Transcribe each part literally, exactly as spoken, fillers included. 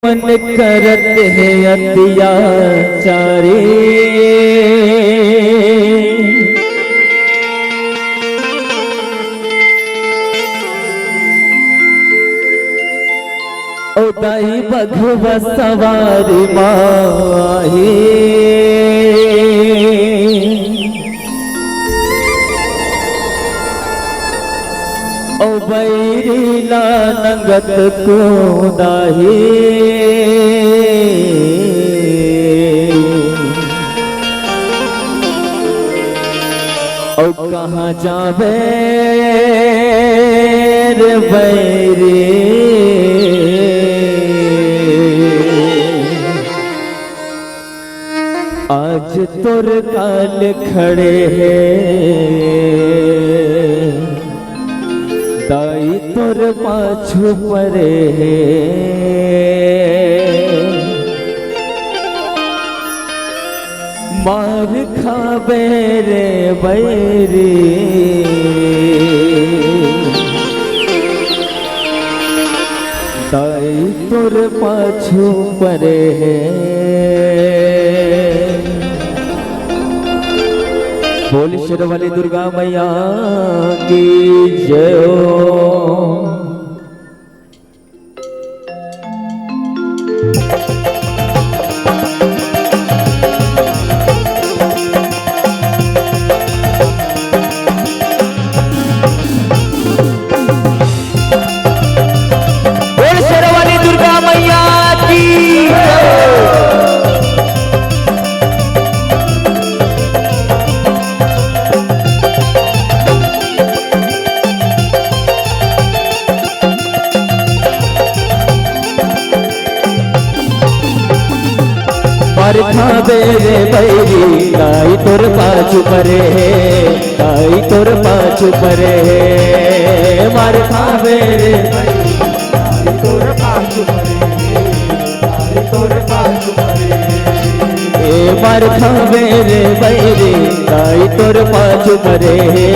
मन करत हे अत्याचारी। ओ दाई बघवा सवारी माही। ओ बैरी ला नंगत कुदाही। ओ कहाँ जाबे रे बैरी? आज तोर काल खड़े हे, दाई तोर पाछू परे हे। मार खाबे रे बैरी, दाई तोर पाछू परे हे। बोल शेरावाली दुर्गा मैया की जय हो। बोल शेरावाली दुर्गा मैया की। मार खाबे रे बैरी, दाई तोर पाछू परे हे, दाई तोर पाछू परे हे। मार खाबे रे बैरी, दाई तोर पाछू परे हे, दाई तोर पाछू परे हे। ए मार खाबे रे बैरी, दाई तोर पाछू परे हे,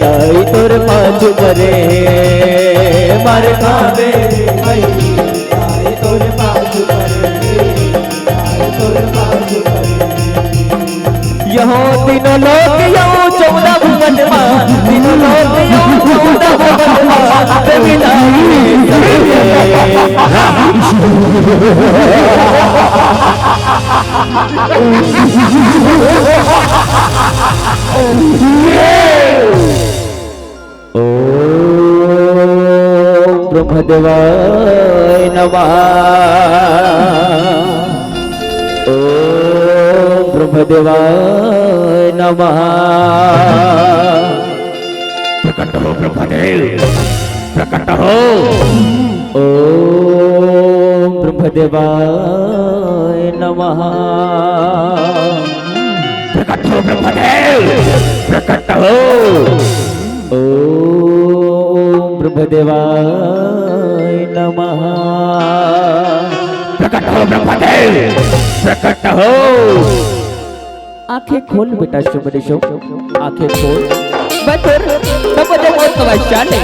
दाई तोर पाछू परे हे। मार खाबे रे बैरी, दाई तोर पाछू परे हे, दाई तोर पाछू परे हे। यहो तीनों लोक यहो चौदह भुवन मा, तीनों लोक यहो चौदह भुवन मा, ते मिलाई रे सबके। ओम ब्रह्मदेवाय नमः। ओम ब्रह्मदेवाय नमः। प्रकट हो ब्रह्मदेव, प्रकट हो। ओम ब्रह्मदेवाय नमः। प्रकट हो ब्रह्मदेव, प्रकट हो। ओम ब्रह्मदेवाय नमः। प्रकट हो ब्रह्मदेव, प्रकट हो। आंखें खोल बेटा सुमन सिंह, आंखें खोल। मैं तोर तब जब मोर तपस्या ले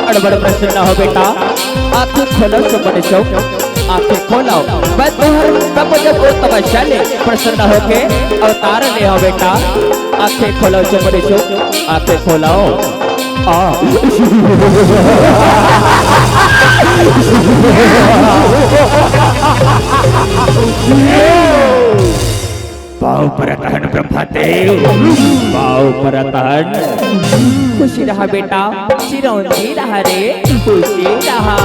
अड़बड़ प्रसन्न हो बेटा। आंखें खोलो सुमन सिंह, आंखें खोलो। मैं तोर तब जब मोर तपस्या ले प्रसन्न होके अवतार ले हो बेटा। आंखें खोलो सुमन सिंह, आंखें खोलो। आ। पाँव परत हन ब्रह्मदेव, पाँव परत हन। खुशी रहा बेटा, चिरौंजी रहा रे, खुशी रहा।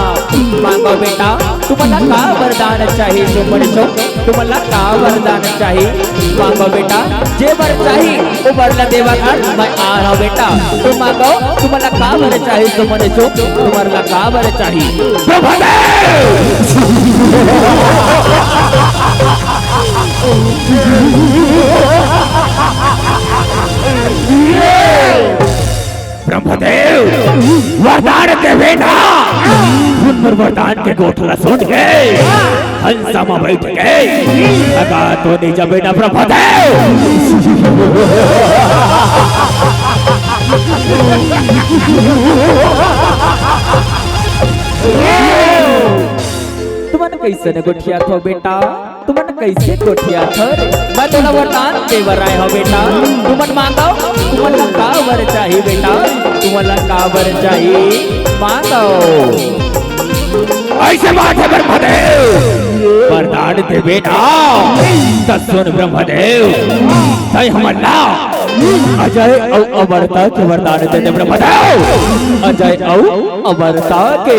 मांगो बेटा, तुमन ला का वरदान चाही सुमन सिंह, तुमन ला का वरदान चाही? मांगो बेटा, जे वर चाही, ओ वर ला देवा घर मैं आ रहा बेटा। तुम मांगो, तुमन ला का वर चाही सुमन सिंह, तुमन ला का वर चाही? ब्रह्मदेव! ब्रह्मदेव, वरदान देवे ना। सुन मोर वरदान के गोठ ला सुन के हंसा म बैठ के अगा तो नहीं जा बेटा ब्रह्मदेव। तुमन कइसे गोठियाथव बेटा? तुमन कइसे गोठियाथव रे? मैं तोला वरदान दे बर आय हंव बेटा। तुमन मांगव, तुमन ला का बर चाही बेटा? तुमन ला का बर चाही? मांगव। अइसे बात हे ब्रह्मदेव, वरदान देबे ना, त सुन ब्रह्मदेव, तंय हमन ला अजय अउ अमरता के वरदान दे दे ब्रह्मदेव, अजय अउ अमरता के।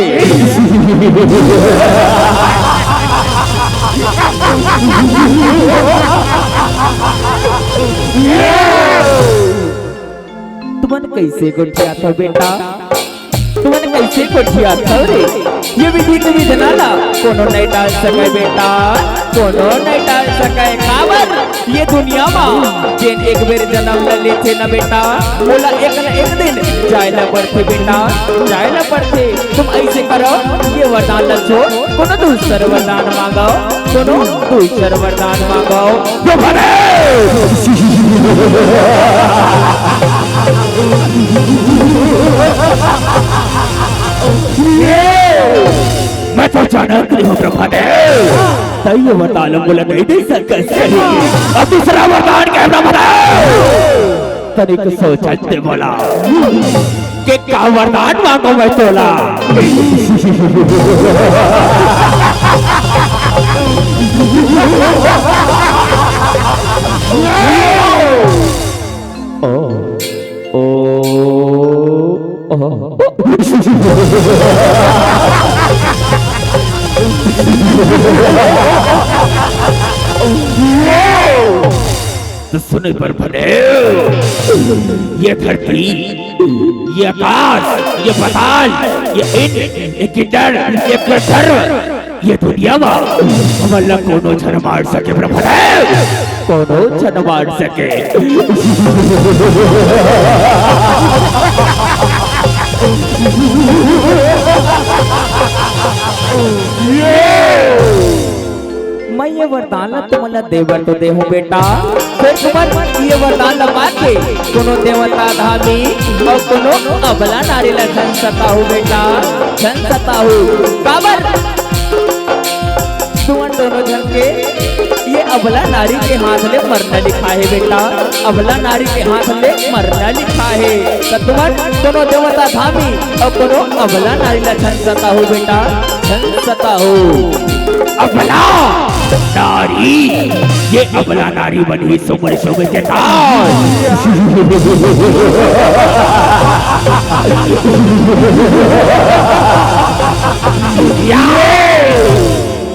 तुमन कइसे गोठियाथव बेटा? तुमन कइसे गोठियाथव रे? ये विधि के विधना ला कोनो नइ टाल सकय बेटा, कोनो नइ टाल सकय। काबर? ये दुनिया म जेन एक बेर जनम ल लेथे न बेटा, ओला एक न एक दिन जाय ल पड़थे बेटा, जाय ल पड़थे। तुम अइसे करव, ये वरदान ल छोड़, कोनो दूसर वरदान मांगव, कोनो दूसर वरदान मांगव। मैं तो जानत नइ हंव ब्रह्मदेव, तंय ये वरदान मोला नइ दे सकस। अब दूसरा वरदान के ब्रह्मदेव, तनिक सोचन दे मोला, के का वरदान मांगों मैं तोला। ओ, ओ, ओ। त सुन ब्रह्मदेव, ये धरती, ये आकाश, ये पाताल, ये इंद्र, ये किन्नर, ये गंधर्व, ये दुनिया म हमन ला कोनो झन मार सके ब्रह्मदेव, कोनो झन मार सके। मैं ये वरदान ला तुमन ला दे बर तो दे हूँ बेटा, फेर तुमन ये वरदान ला पाके कोनो देवता धामी अउ कोनो अबला नारी ला झन सताहू बेटा, झन सताहू। काबर? तुमन दोनों झन के ये अबला नारी के हाथ ले मरना लिखा हे बेटा, अबला नारी के हाथ ले मरना लिखा हे। त तुमन दोनों देवता धामी अउ कोनो अबला नारी ला झन सताहू बेटा, झन सताहू। अबला नारी, ये अबला नारी बनही सुमर सुमर के ताल। या!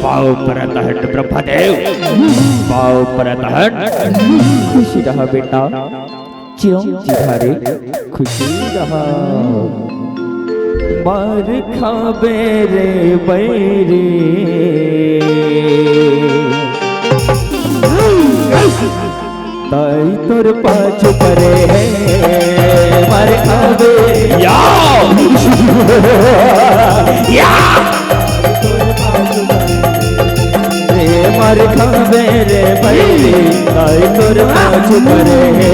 पाँव परत हन ब्रह्मदेव, पाँव परत हन। खुशी रहा बेटा, चिरंजीव रहा रे, खुशी रहा। मार खाबे रे बैरी, ताई तोर पाछू परे हे, मार खाबे। या! या! रे मार खाबे रे बैरी, ताई तोर पाछू परे हे,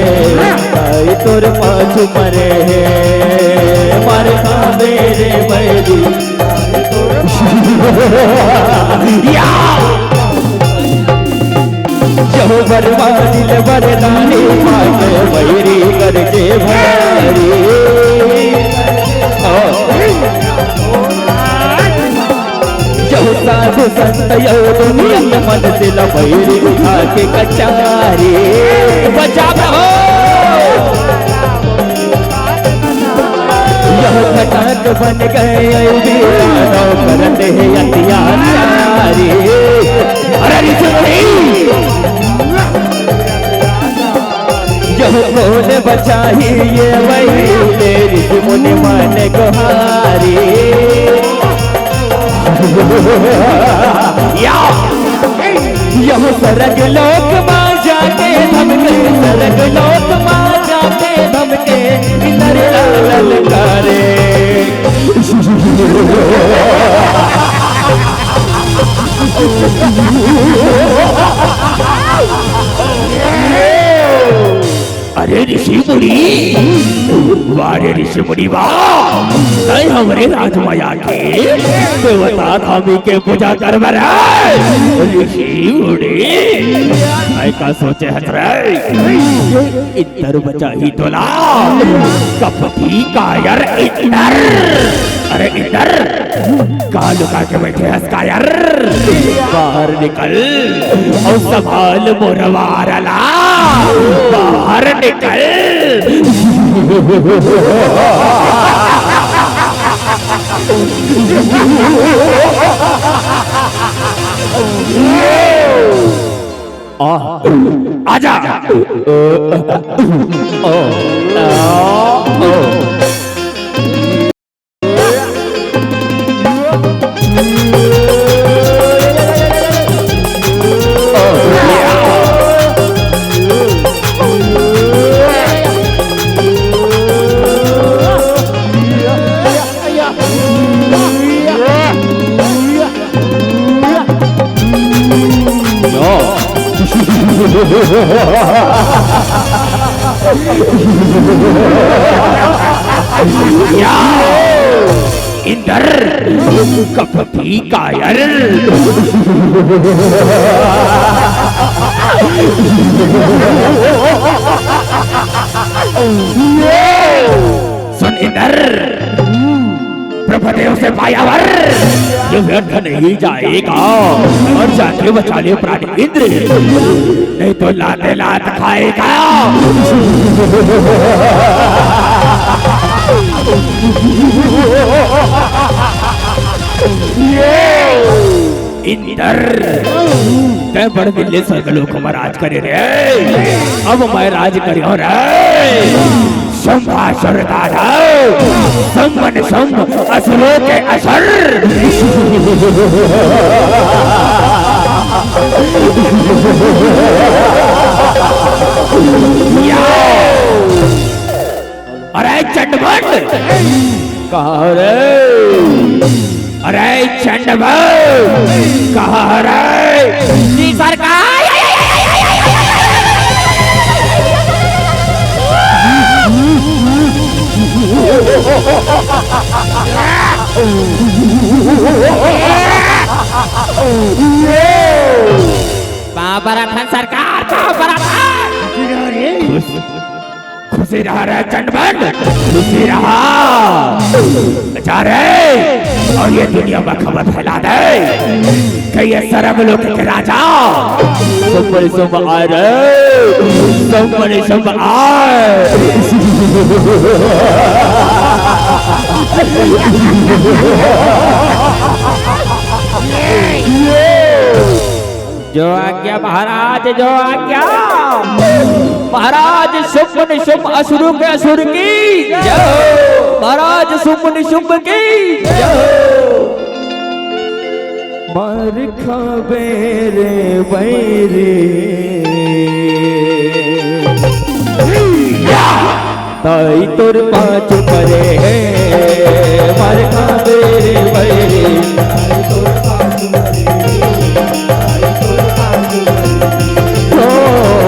ताई तोर पाछू परे हे, मार खाबे रे बैरी। या! जो बरवा दिल बरदानी, पाके बैरी करके भारी। ओ। जो साधु संत यो दुनिया के मन से लबैरी उठा के कचारी। बचा प्रभु। यह घटक बन गए वीरानो करते हैं अत्याचारी। अरे ऋषि मुनि। यह कौन बचाही ये वही ले ऋषि मुनि मन गोहारी। या! यह सरग लोक मा जाके धमके, सरग लोक मा जाके धमके, इधर ललकारे। रे ऋषि मुनि, वाह रे ऋषि मुनि वाह, तैं हमरे राज म आके देवता धामी के पूजा करबे रे ऋषि मुनि। तैं का सोचे हस रे? ये इंदर बचाही तोला, कपटी कायर इंदर। अरे इंदर, का लुका के बैठे हस कायर? बाहर निकल अउ संभाल मोर वार ला, बाहर निकल। आ, आजा। या। इंदर, कपटी कायर। सुन इंदर, ब्रह्मदेव से पाया वर, ये व्यर्थ नहीं जाएगा। और जाके बचा ले प्राण इंद्र, नहीं तो लाते लात खाएगा। इंदर, तैं बड़ मिले स्वर्गलोक म राज करे रे, अब मैं राज करियो रे। शुंभासुर दानव, शुंभ निशुंभ असुरों के असुर। या। अरे चंडमुंड, कहाँ रे? अरे चंडमुंड, कहाँ रे? जी सरकार। पाँव परत हन सरकार, पाँव परत हन। खुशी रहा रे चंडमुंड, खुशी रहा। जा रे, अउ ये दुनिया म खबर फैला दे कि ये सरग लोक के राजा शुंभ निशुंभ आय रे, शुंभ निशुंभ आय। जो आज्ञा महाराज, जो आज्ञा। महाराज शुंभ निशुंभ असुर के असुर की जय हो। महाराज शुंभ निशुंभ की जय हो। मार खाबे रे बैरी। ताई तोर पाँच परे हे, मार खाबे रे बैरी। ओ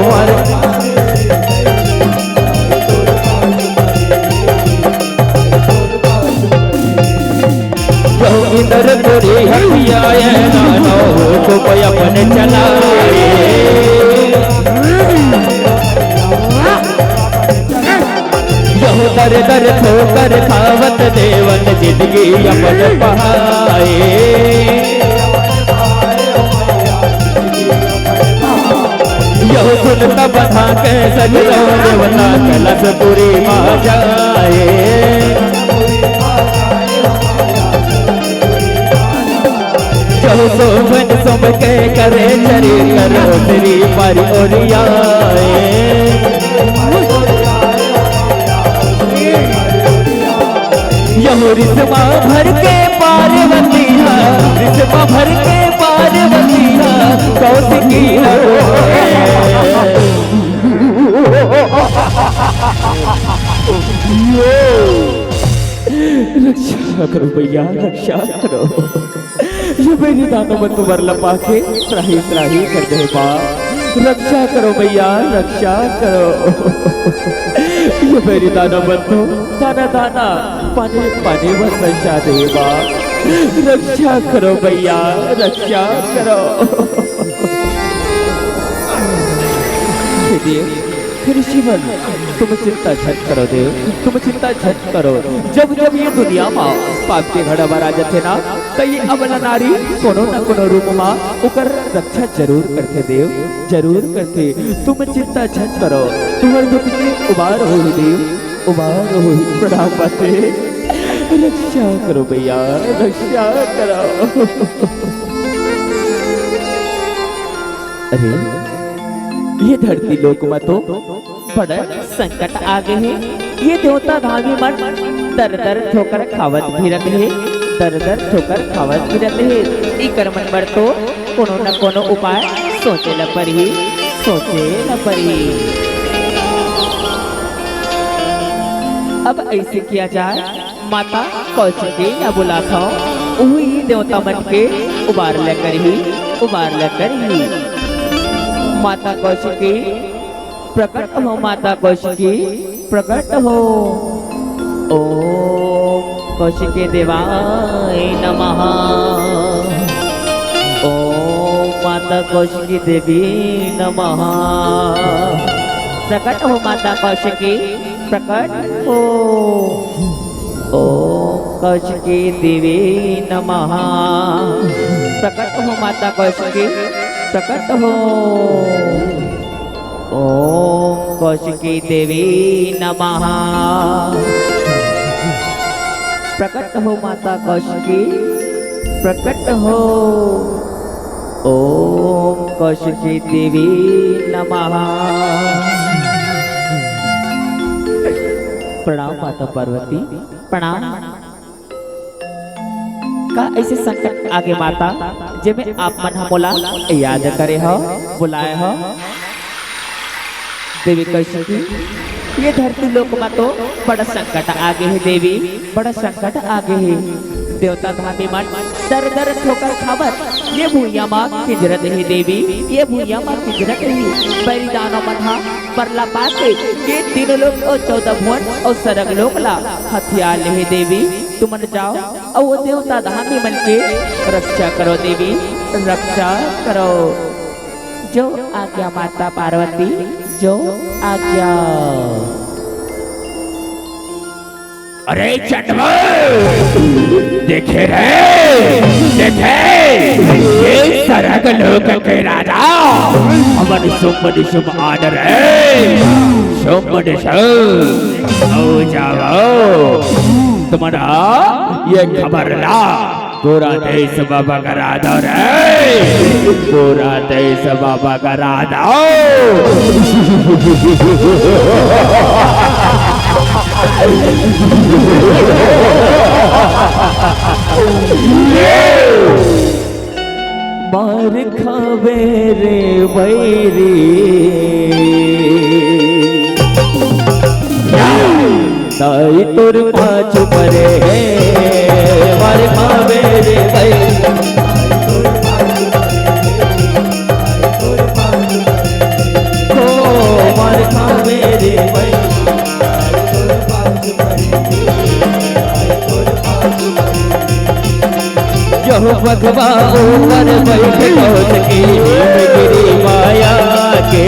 मार जो इंदर तोरी हत्या है ना, ना हो तो कोई अपन चलाए। यहू दर दर ठोकर खावत देवन जिंदगी अपन पहाए। यहू सुन तब धाके सगरो देवता कलश पुरी मा जाए। जो शोभन सुम के करे चरित्र श्री पर ओरियाए। यहू रिसमा भर के पार्वती हा, रिसमा भर के पार्वती हा, कौशिकी हा। रक्षा करो भैया, रक्षा करो। ये मेरी दानव मन तुम्हर लपा के त्राही त्राही कर दे बा। रक्षा करो भैया, रक्षा करो। ये मेरी दानव बंधु, दाना दाना, पानी पानी बस रक्षा देवा। रक्षा करो भैया, रक्षा करो। हे देव, हे ऋषिवर, तुम चिंता झन करो देव, तुम चिंता झन करो। जब जब ये दुनिया मा पाप के घड़ा भरा जाथे ना, त ये अबला नारी कोनो न कोनो रूप मा ओकर रक्षा जरूर करथे देव, जरूर करथे। तुम चिंता झन करो, तुम्हर दुख के उबार होही देव, उबार होही। प्रणाम माते, रक्षा करो भैया, रक्षा करो। अरे, ये धरती लोक मा तो बड़ा संकट आ गे हे। ये देवता धामी मन दर दर ठोकर खावत फिरत हे, दर दर ठोकर खावत फिरत हे। इकर मन बर तो कोनो न कोनो उपाय सोचे ल परही, सोचे ल परही। अब ऐसे किया जाए, माता कौशिकी ला बुलाथव, उही देवता मन के उबार ल करही, उबार ल करही। माता कौशिकी, प्रकट हो माता कौशिकी, प्रकट हो। ओम कौशिकी देवाय नमः। ओम माता कौशिकी देवी नमः। प्रकट हो माता कौशिकी, प्रकट हो। ओम कौशिकी देवी नमः। प्रकट हो माता कौशिकी, प्रकट हो। ओम कौशिकी देवी नमः। प्रकट हो माता कौशिकी, प्रकट हो। ओम कौशिकी देवी नमः। प्रणाम माता पार्वती, प्रणाम। का ऐसे संकट आगे माता, जेमे आप मन ह मोला याद करे हो, बुलाए हो? देवी कौशिकी, ये धरती लोक मा तो बड़ा संकट आगे हे देवी, बड़ा संकट आगे हे। देवता धामी मन दर दर ठोकर खावत ये भुइयां मा किंजरत हे देवी, ये भुइयां मा किंजरत हे। बैरी दानव मन ह परला पाके ये तीनों लोक अउ चौदह भुवन अउ सरग लोक ला हथिया ले हे देवी। तुमन जाओ अउ वो देवता धामी मन के रक्षा करो देवी, रक्षा करो। जो आज्ञा माता पार्वती, जो आज्ञा। अरे चंडवल, देखे रे, देखे, ये सरग लोक के राजा, हमन शुंभ निशुंभ आन रे, शुंभ निशुंभ, आओ जाओ, तुम्हारा ये खबर ला। पूरा देश बाबा करा दो रे, पूरा देश बाबा करा दो। मार खावे रे बैरी। ताई तोर पाछू परे हे, मार खावे रे भाई। हो, मार खावे रे भाई। यह बघवा ऊपर बैठ कौशिकी नीम गिरी माया के।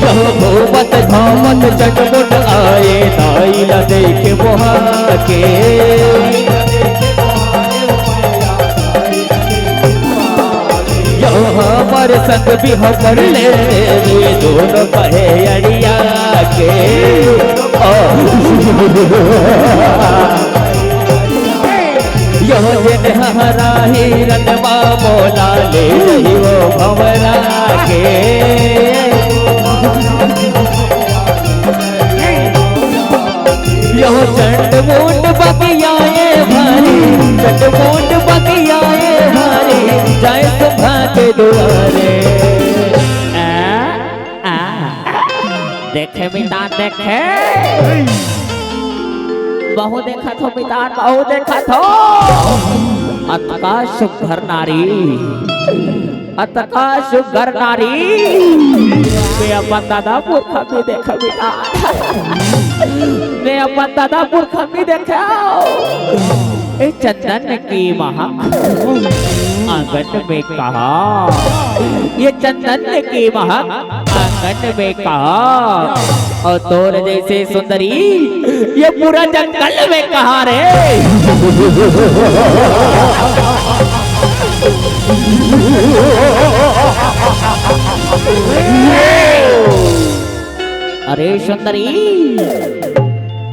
यह घूमत घामत चटमुट आए, दाई ला देख मोहा के। यह हमार संग बिहा कर ले, ये दोनों कहे अड़िया के। ओ। यह जेन हराही रनवा मोला ले जइहो भंवरा के। यह चंड मुंड बगियाए भारी, चंड मुंड बगियाए भारी, जाए सुभा के दुआरे। आ, आ, देखे मितान देखे, बहु देखत हो मितान, बहु देखत हो। अतका सुघर नारी, अतका सुघर नारी, मैं अपन दादा पुरखा भी देखे बिना, मैं अपन दादा पुरखा भी देखे। ए चंदन की महक आंगन में कहाँ, ये चंदन की महक आंगन में कहाँ, अउ तोर जइसे सुंदरी ये पूरा जंगल में कहाँ रे? अरे सुंदरी,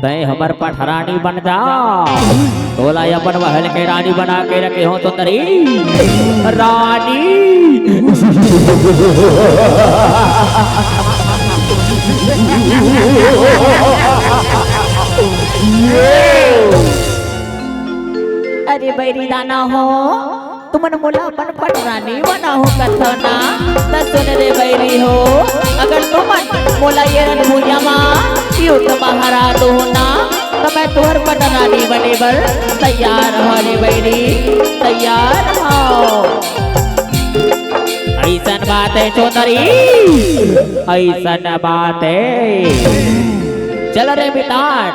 तैं हमर पटरानी बन जा, तोला अपन महल के रानी बना के रखे हों सुंदरी। रानी। अरे बैरी दाना हो, तुमन मोला अपन पटरानी बनाहू कथव ना, त सुन रे बैरी हो, अगर तुमन मोला ये रण भुइयां म युद्ध म हरा दोहू ना, त मैं तुंहर पटरानी बने बर तैयार हंव रे बैरी, तैयार हंव। अइसन बात हे चोदरी, अइसन बात हे। चल रे मितान,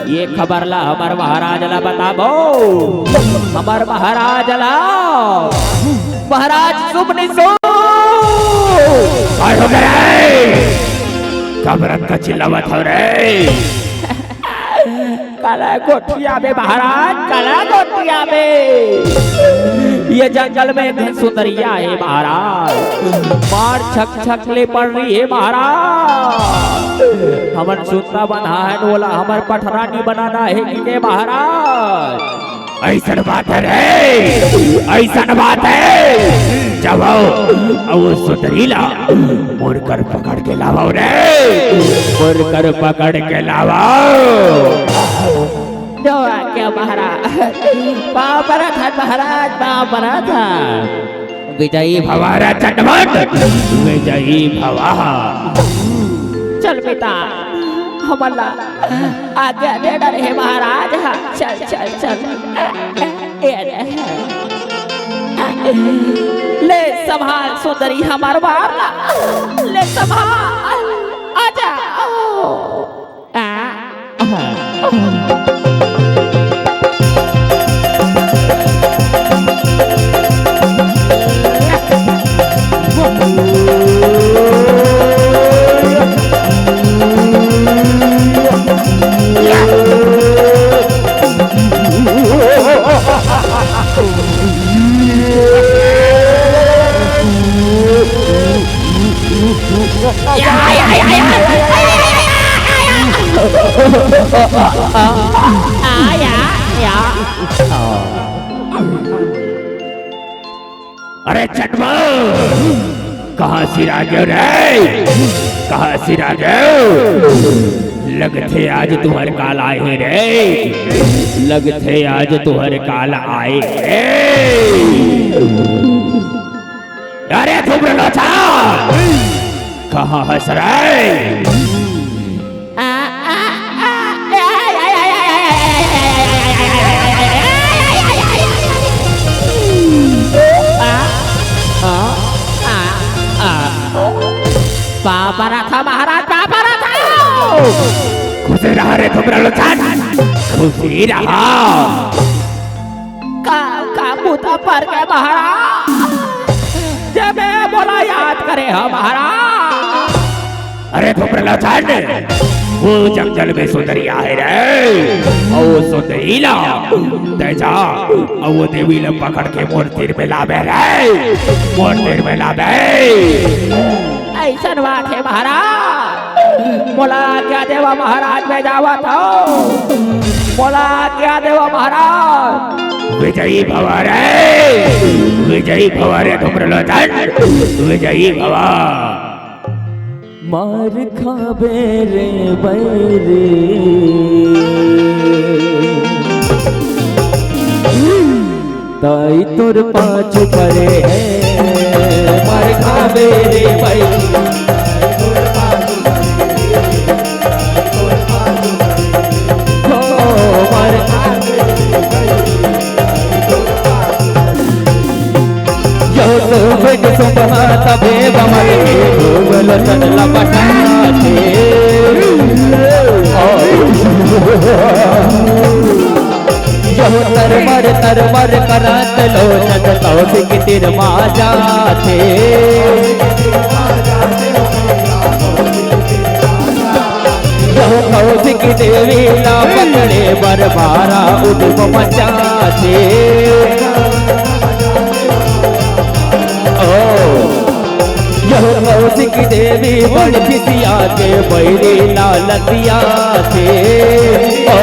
ये खबर ला हमर महाराज ला बताबो। हमर महाराज ला, महाराज सुमन सिंह। काय हो गे रे? काबर अतका चिल्लावत हव रे? काला गोठियाबे महाराज, काला गोठियाबे। ये जंगल में एक झन सुंदरिया हे महाराज, मार छक छक ले पड़ रही हे महाराज। हमन सुनता बंधान, ओला हमर पटरानी बनाना हे कि के महाराज? अइसन बात हे रे, अइसन बात हे। जावव, अउ सुंदरी ला मोर कर पकड़ के लावव रे, मोर कर पकड़ के लावव। जो आज्ञा महाराज, पाँव परत हन महाराज, पाँव परत हन। विजयी भवा रे चंडमुंड, विजयी भवा। चल बेटा, हमन ला आज्ञा दे डरे हे महाराज। हाँ, चल, चल, चल। ए रे। ले संभाल सुंदरी हमर बार ला। ले संभाल। आजा। आ। अरे चंडमुंड, कहाँ सिरा गेव रे? कहाँ सिरा गेव? लगथे आज तुंहर काल आए हे रे, लगथे आज तुंहर काल आए हे। अरे धूम्रलोचन, कहाँ हस रे? पाँव परत हंव महाराज, पाँव परत हंव। खुशी रहा रे धूम्रलोचन, खुशी रहा। का, का बूता पर गे महाराज, जब मोला याद करे हव महाराज। अरे धूम्रलोचन, वो जंगल में सुंदरी आहे रे, अउ वो सुंदरी ला तैं जा, अउ वो देवी ला पकड़ के मोर तीर में लाबे रे, मोर तीर में लाबे। अइसन बात हे महाराज, मोला आज्ञा देवा महाराज, मैं जावत हंव, मोला आज्ञा देवा महाराज। विजयी भवा रे, विजयी भवा रे धूम्रलोचन, विजयी भवा। मार खाबे रे बैरी, दाई तोर पाछू परे हे। मार खाबे रे बैरी, हो मार खाबे रे बैरी, सबे बमन के धूप लोचन लपटाथे। यहू तरमर तरमर करत लोचन कौशिक तीर मा जाथे। यहू कौशिक देवी ला पकड़े बर भारा उद्यम मचाथे। ओ, यहू कौशिक देवी बड़ खिसिया के बैरी ला लतियाथे। ओ,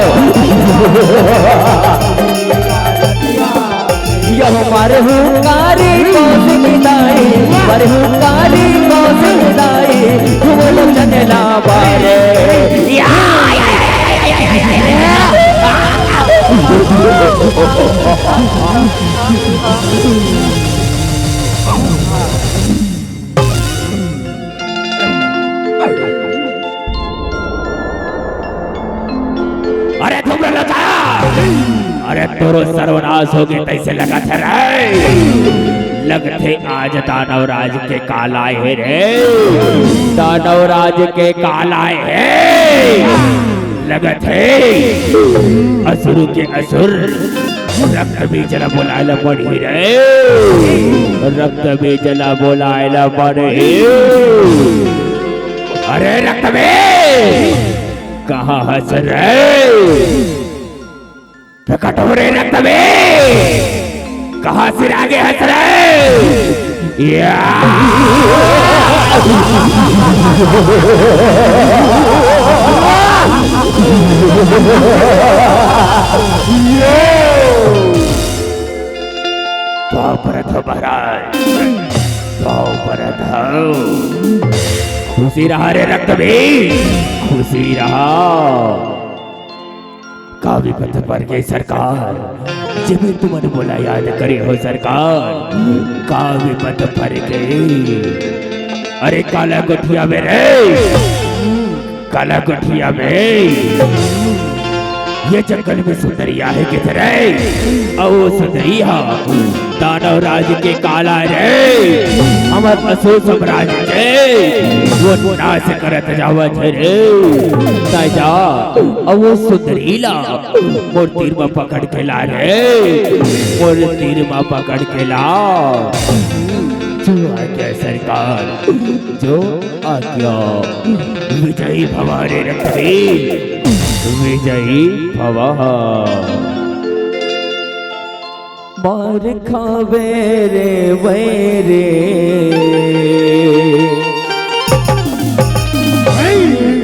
यहू मारे हुंकारी कौशिक दाई, मारे हुंकारी कौशिक दाई, घूम लोचन ला मारे। या, या, या, या। अरे तुम लोग लता! अरे तोरो सर्वनाश होगे तइसे लगत हे रे। लगथे आज दानव राज के काल आए हे रे। दानव राज के काल आए हे। लगत हे असुर के असुर रक्त बीज ला बोलाए ला पड़ही रे। रक्त बीज ला बोलाए ला पड़ही। अरे रक्त बीज कहाँ हस रे? प्रकट हो रे रक्त बीज, कहाँ सिरागे हस रे? या! पाँव परत हँव महाराज, पाँव परत हँव। खुशी रहा रे रक्त बीज, खुशी रहा। का विपत पर गे सरकार, जेमे तुमन मोला याद करे हो सरकार, का विपत पर गे। अरे काला गोठिया में रे, काला गोठिया में, ये जंगल में सुंदरी आहे किथे रे? अउ सुंदरी हा दानव राज के काल आए रे, हमर असुर साम्राज्य के वो नाश करत जावत हे रे। तैं जा, अउ वो सुंदरी ला मोर तीर म पकड़ के ला रे, मोर तीर म पकड़ के ला। जो आज्ञा सरकार, जो आज्ञा। विजयी भवा रे रक्त बीज, विजयी भवा। मार खावे रे वैरी,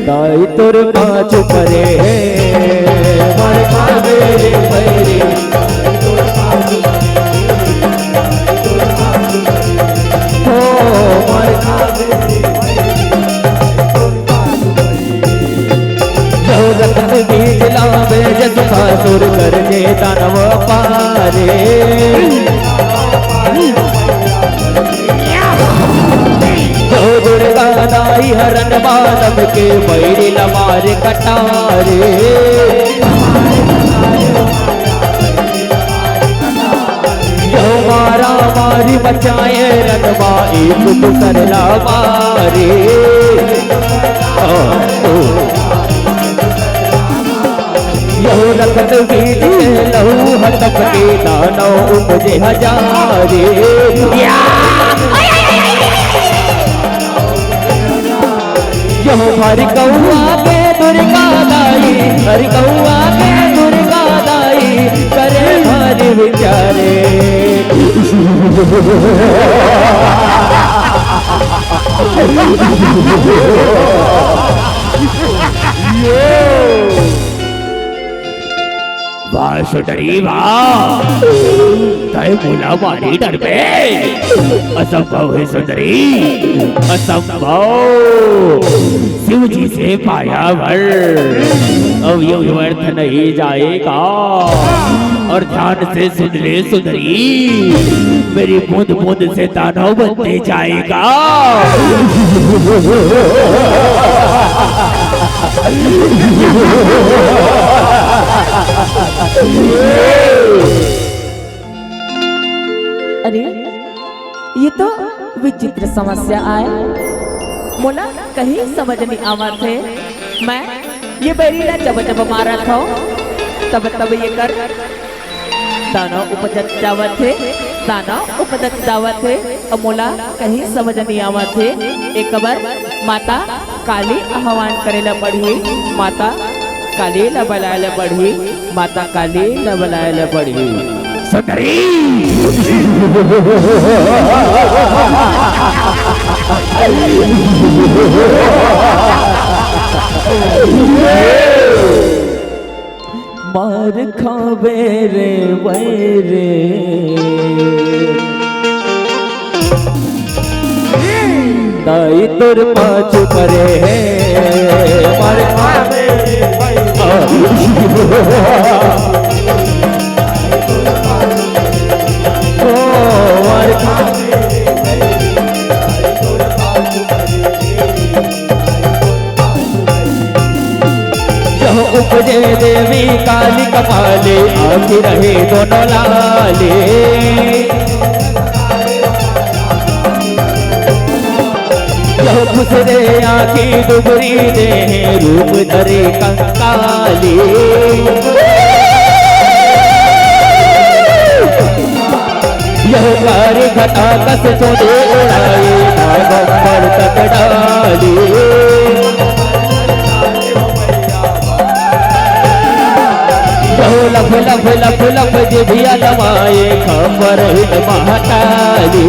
दाई तोर पाछू परे। मार खावे रे वैरी, हो मार खावे रे वैरी। जो रक्त बीज लावे जसुकासुर गरजे दानव पारे। जो दुर्गा दाई हरन मानव के बैरी ला मारे कटारे। यो मारा मारी मचाए रनवा एक दूसर ला मारे। ओ, ओ। यो रक्त बीज के लहू हतप के दानव उपजे हजारे। या! यह हरि गौआ के दुर्गा दाई, हरि गौआ के दुर्गा दाई, करे हरि विचारे। वाह सुंदरी वाह, तैं मोला मारी डरबे? असंभव हे सुंदरी, असंभव। शिव जी से पाया वर, अब ये व्यर्थ नहीं जाएगा। और ध्यान से सुन ले सुंदरी, मेरी बूंद बूंद से दानव बनते जाएगा। अरे, ये तो विचित्र समस्या आय, मोला कहीं समझ नहीं आवत हे। मैं ये बैरी ला जब जब मारत हव, तब तब ये कर दाना उपजत जावत हे, दाना उपजत जावत हे। अब मोला कहीं समझ नहीं आवत हे। एक बार माता काली आह्वान करे ला पड़ही, माता काली ला बलाए ला पड़ही, माता काली ला बलाए ला पड़ही। सुंदरी। मार खावे रे वैरे, दाई तोर पाछू परे हे। मार खावे रे वैरे। ओ, मार खावे। यह उपजे देवी काली कपाली, आँखी रहे दोनों लाली। यह खुसरे आँखी दुबरी देहे, रूप धरे कंकाली। यह कारी घटा कस चोदे उड़ाए, पैगंबर तक डाली। यह लफ लफ लफ लफ जिभिया लमाए, खबर हिट महताली।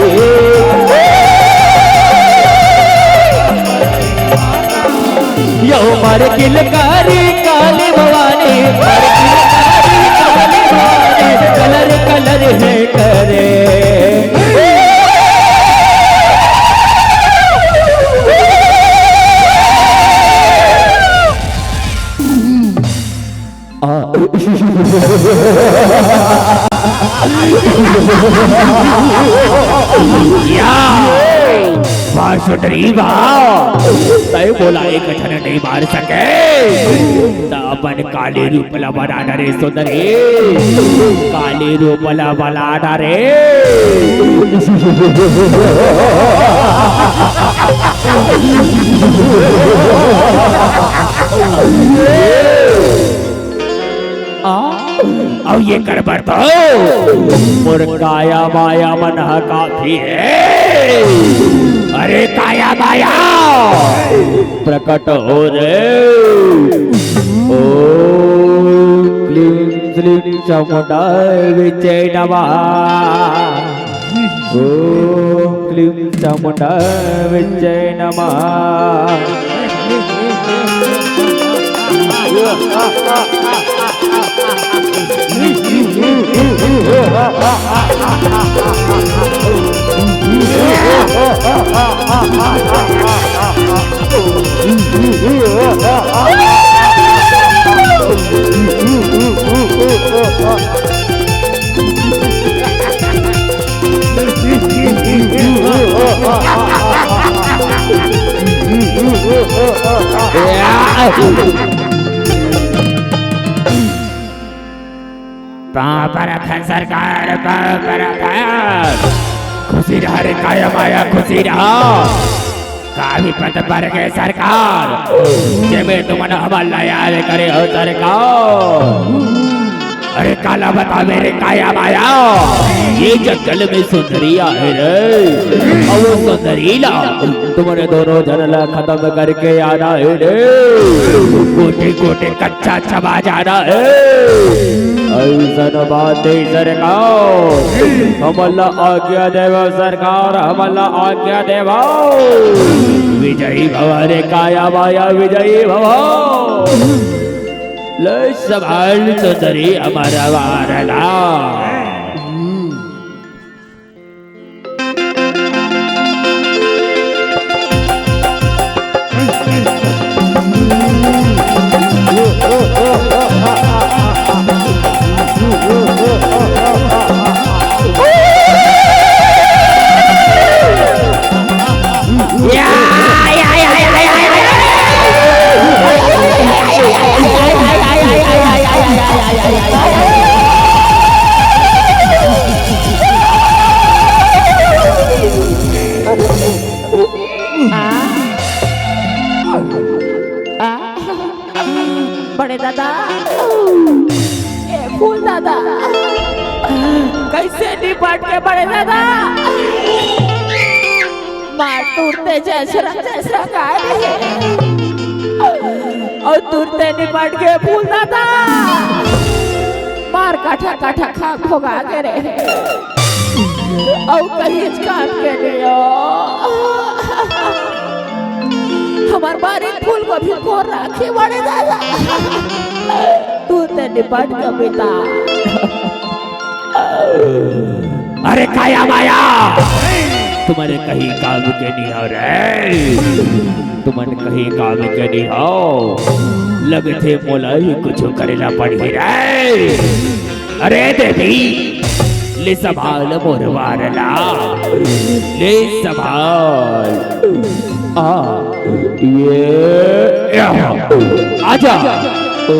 यो मार किलकारी काली भवानी, मार किलकारी काली भवानी, कलर कलर है करे। आ। या, वाह सुंदरी वाह, तय बोला एक झन नहीं मार सके, त अपन काली रूप ला बना डरे सुंदरी, काली रूप ला बना डरे। आ, अउ ये कर बर तो मोर काया माया मन ह काफी हे। अरे काया माया प्रकट हो रे। ओम क्लीं श्रीं चामुंडा विचे नमः। ओम क्लीं चामुंडा विचे नमः। पाँव परत हन सरकार, पाँव परत हन। खुशी रहा रे काया माया, खुशी रहा। का विपत पर गे सरकार, जेमे तुमन हमन ला याद करे हो सरकार। अरे काला बतावे रे काया माया, ये जंगल में सुंदरी आहे रे, अउ वो सुंदरी ला तुमन दोनों झन ला खतम करके आना हे रे। गोटे गोटे कच्चा चबा जाना हे। अइसन बात हे सरकार, हमन ला आज्ञा देवव सरकार, हमन ला आज्ञा देवव। विजयी भव रे काया माया, विजयी भव। ले संभाल सुंदरी हमर वार ला। पट के बड़े दादा, मार तुरते जैसरा जैसरा काय रहे, अउ तुरते निपट के फूल दादा, मार काठा काठा खा भोगा के रहे, अउ कहीं काम के नहीं हो। हमार बारी फूल को भी कोर राखी बड़े दादा, तुरते निपट के बेटा। अरे काया माया, तुमन कहीं काम के नहीं हो रे, तुमन कहीं काम के नहीं हो। लगथे मोला ही कुछ करे ला पड़ही रे। अरे देवी, ले संभाल मोर वार ला, ले संभाल। आ, ये, या, आजा। ओ।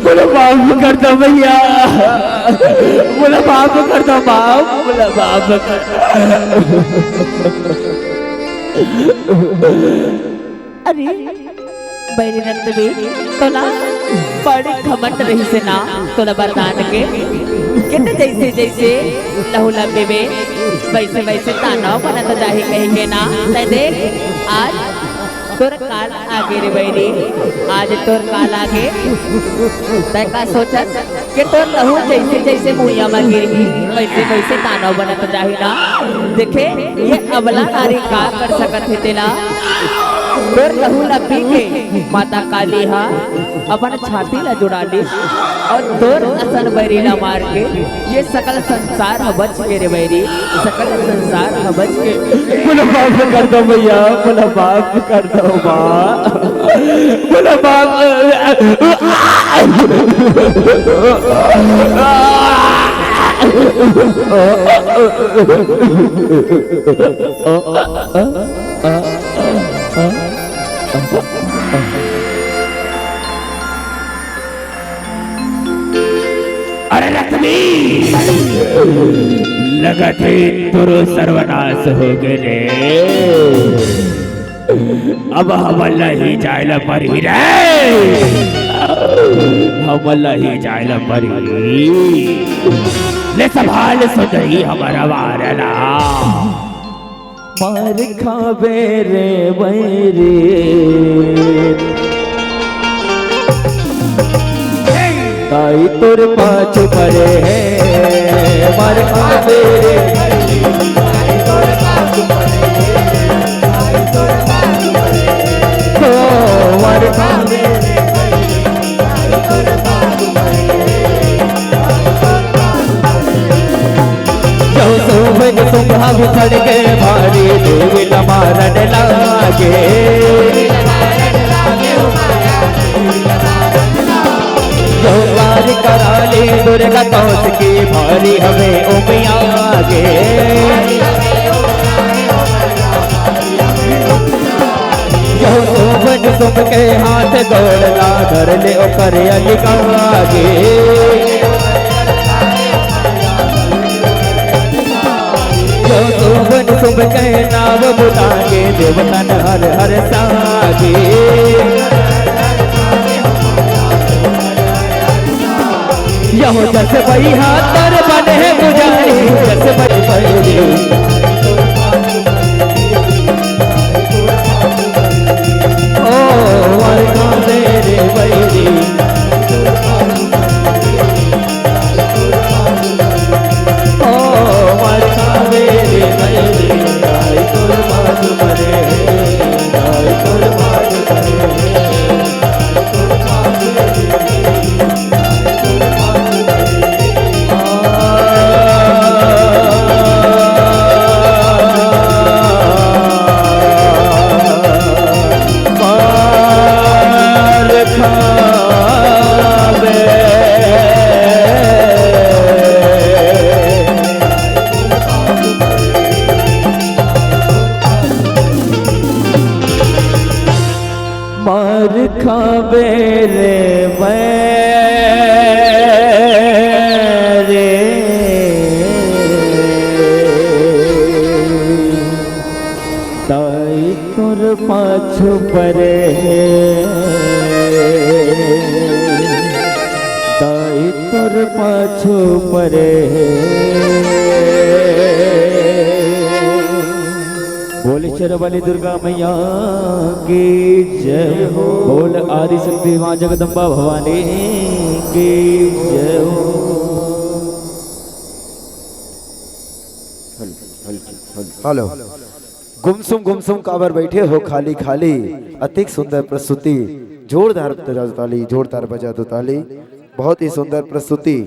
मोला माफ कर दो भैया, मोला माफ कर दो बाप, मोला माफ कर। अरे बैरी नंदवीर, तोला बड़ी घमंड रहिसे ना, तोला वरदान के। कितने जैसे जैसे लहू ला पीबे, वैसे वैसे तानव बनत जाही कहि के ना। तैं देख, आज तोर काल आगे रे बैरी, आज तोर काल आगे। तैं का सोचत के तोर लहू जैसे जैसे भुइयां म गिरही, वैसे वैसे तानव बनत जाही ना। देखे, ये अबला नारी का कर सकत हे तेला। तोर लहू ला पी के माता काली हा अपन छाती ला जुड़ा ली अउ तोर असन बैरी ला मार के ये सकल संसार ह बच के रे बैरी, सकल संसार ह बच के। मोला माफ कर दो भैया, मोला माफ कर दो माँ, मोला माफ। अरे लक्ष्मी, लगत हे तोरो सर्वनाश हो गे रे। अब हमन ला ही जाय ला परही रे, हमन ला ही जाय ला परही। ले संभाल सुंदरी हमर वार ला। मार खाबे रे बैरी, ताई तोर पाछू पड़े हे, मार खाबे रे बैरी, ताई तोर पाछू पड़े हे, ताई तोर पाछू पड़े हे, हो मार खाबे रे बैरी। जो सोबन सुंघा बिछड़ के भारी देवी ला मारन लागे। जो पार कराली दुर्गा कौस की भारी हमें उमिया गे। जो सोबन सुंघ के हाथ गोड़ ला धर ले ओकर अधिकारी। जो सोबन तुम कहे नाव बुलागे, देवतन हर हर सागे। यहो जस बइहा तर बने पुजारी, जस बइ बइरी। ओ वर कांदे रे बइरी। ओ वर कांदे रे बइरी, आई तोर बात मरे, आई तोर बात मरे। मार खावे रे मैं रे, ताई तोर पाछू परे हे, ताई तोर पाछू परे हे। बोल शेरा वाली दुर्गा मैया की जय हो। बोल आदि शक्ति माँ जगदम्बा भवानी की जय हो। हेलो। गुमसुम गुमसुम काबर बैठे हो खाली खाली। अतिक सुंदर प्रस्तुति, जोरदार बजा दो ताली, जोरदार बजा दो ताली। बहुत ही सुंदर प्रस्तुति।